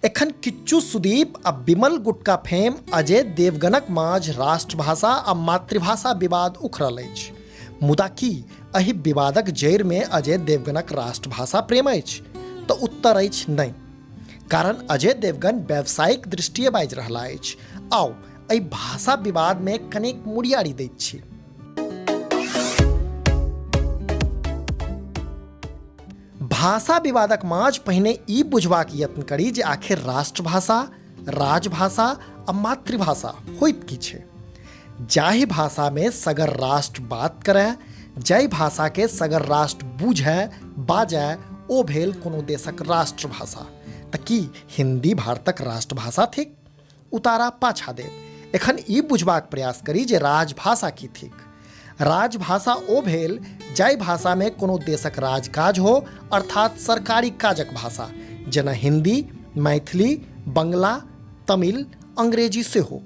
एखन किच्चू सुदीप आ विमल गुटका फेम अजय देवगनक माझ राष्ट्रभाषा आ मातृभाषा विवाद उखड़ल अछि। मुदा की एहि विवादक जड़िमे अजय देवगनक राष्ट्रभाषा प्रेम अछि? तऽ उत्तर अछि नहि। कारण अजय देवगन व्यावसायिक दृष्टिए बाजि रहला अछि। आउ एहि भाषा विवादमे कनेक मुड़ियारी दैत छी। भाषा विवादक माझ पहिने ई बुझबाक यत्न करी जे आखिर राष्ट्रभाषा, राजभाषा आ मातृभाषा होइत की छै। जाहि भाषामे सगर राष्ट्र बात करए, जाहि भाषाके सगर राष्ट्र बूझए, बाजए, ओ भेल कोनो देशक राष्ट्रभाषा। तऽ की हिन्दी भारतक राष्ट्रभाषा थिक? उतारा पाछा देब। एखन ई बुझबाक प्रयास करी जे राजभाषा की थिक। राजभाषा ओ भेल जाहि भाषामे कोनो देशक राजकाज हो, अर्थात सरकारी काजक भाषा, जेना हिन्दी, मैथिली, बंगला, तमिल, अंग्रेजी सेहो।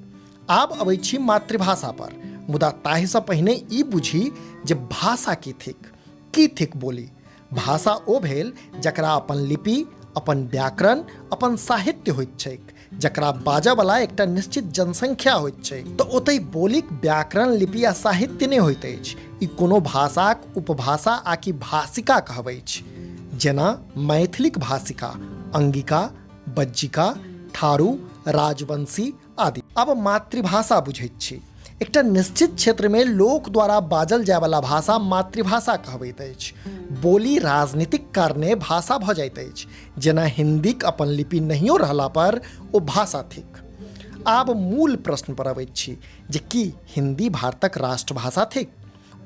आब अबै छी मातृभाषा पर, मुदा ताहिसँ पहिने ई बुझी जे भाषा की थिक, की थिक बोली। भाषा ओ भेल जकरा अपन लिपि, अपन व्याकरण, अपन साहित्य होइत छैक, जकरा बाजऽवला एकटा निश्चित जनसंख्या होइत छैक। तऽ ओतहि बोलीक व्याकरण, लिपि आ साहित्य नहि होइत अछि। ई कोनो भाषाक उपभाषा आ कि भाषिका कहबैछ, जेना मैथिलीक भाषिका अंगिका, बज्जिका, थारू, राजवंशी आदि। आब मातृभाषा बुझैत छी। एकटा निश्चित क्षेत्रमे लोक द्वारा बाजल जायवला भाषा मातृभाषा कहबैत अछि। बोली राजनीतिक कारणे भाषा भऽ जाइत अछि, जेना हिन्दीक अपन लिपि नहियो रहला पर ओ भाषा थिक। आब मूल प्रश्न पर अबैत छी जे की हिन्दी भारतक राष्ट्रभाषा थिक?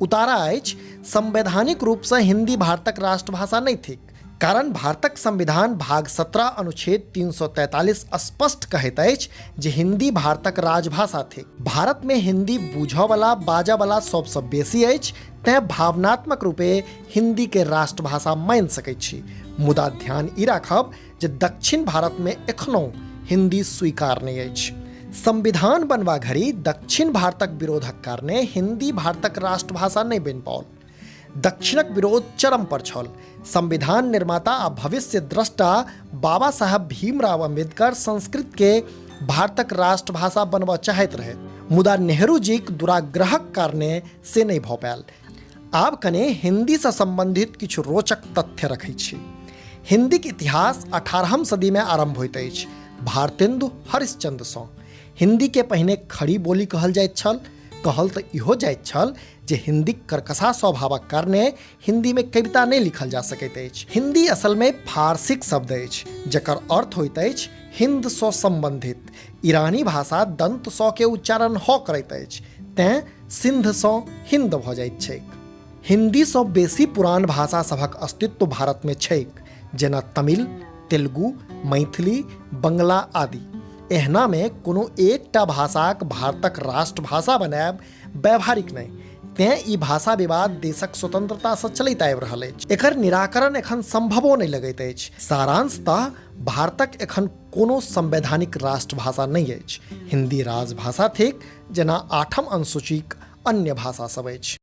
उतारा अछि, संवैधानिक रूपसँ हिन्दी भारतक राष्ट्रभाषा नहि थिक। कारण भारतक संविधान भाग 17 अनुच्छेद 343 स्पष्ट कहैत अछि जे हिन्दी भारतक राजभाषा थिक। भारतमे हिन्दी बूझऽवला बाजऽवला सबसँ बेसी अछि, तेँ भावनात्मक रूपे हिन्दीके राष्ट्रभाषा मानि सकैत छी। मुदा ध्यान ई राखब जे दक्षिण भारतमे एखनहुँ हिन्दी स्वीकार नहि अछि। संविधान बनबा घड़ी दक्षिण भारतक विरोधक कारणे हिन्दी भारतक राष्ट्रभाषा नहि बनि पाओल। दक्षिणक विरोध चरम पर छल। संविधान निर्माता आ भविष्य द्रष्टा बाबा साहब भीमराव अम्बेडकर संस्कृत के भारतक राष्ट्रभाषा बनबऽ चाहैत रहे, मुदा नेहरू जीक दुराग्रहक कारणे से नहि भऽ पायल। आब कने हिन्दीसँ सम्बन्धित किछु रोचक तथ्य रखै छी। हिन्दीक इतिहास 18हम सदीमे आरम्भ होइत अछि भारतेन्दु हरिश्चन्द्रसँ। हिन्दीके पहिने खड़ी बोली कहल जाइत छल। कहल तऽ इहो जाइत छल जे हिन्दीक कर्कशा स्वभावक कारणे हिन्दीमे कविता नहि लिखल जा सकैत अछि। हिन्दी असलमे फारसीक शब्द अछि जकर अर्थ होइत अछि हिन्दसँ सम्बन्धित। ईरानी भाषा दंत स के उच्चारण ह करैत अछि, तेँ सिन्धसँ हिन्द भऽ जाइत छैक। हिन्दीसँ बेसी पुरान भाषा सभक अस्तित्व भारतमे छैक, जेना तमिल, तेलुगु, मैथिली, बंगला आदि। एहनामे कोनो एकटा भाषाक भारतक राष्ट्रभाषा बनायब व्यावहारिक नहि, तेँ ई भाषा विवाद देशक स्वतंत्रतासँ चलैत आबि रहल अछि। एकर निराकरण एखन संभवो नहि लगैत अछि। सारांशतः भारतक एखन कोनो संवैधानिक राष्ट्रभाषा नहि अछि। हिन्दी राजभाषा थिक, जेना आठम अनुसूचीक अन्य भाषा सब अछि।